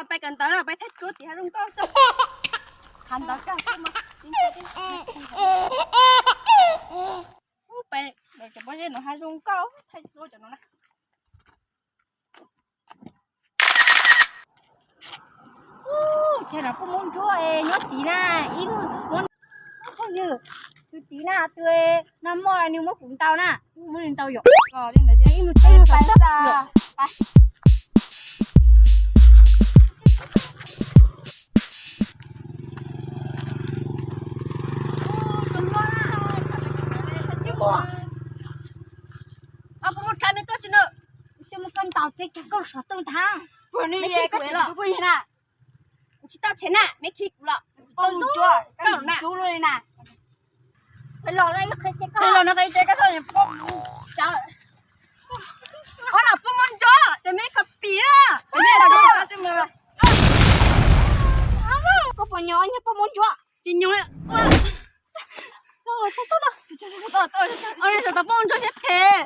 Pais kawm ntawv no, pais thaij cuab tim hav zoov nkauj xwb. Hav ntawv kaj xwb mas. Ub, pais cov pob zeb no hav zoov nkauj, thaij cuab cov no na. Ub, cas no poj Muab Ntsuab nyob tid na, ib muab phooj ywg, tus tid na, tus nag hmo nws muab kuv ntaus na, muab nws ntaus yom. Ib mus teb pais xwb. Mus koj ntaus teb koj sov tooj tag. Kuv tsis tau tshem na, me khi kuv los. Poj Muab Ntsuab, koj tsis cub luaj li na. Qhia los no qhia ces koj, qhia los no qhia ces koj, poj, poj Muab Ntsuab, ces me khav pim na. Koj puas nyob, nyob poj Muab Ntsuab? Tsis nyob. Tau poj Muab Ntsuab siab phem.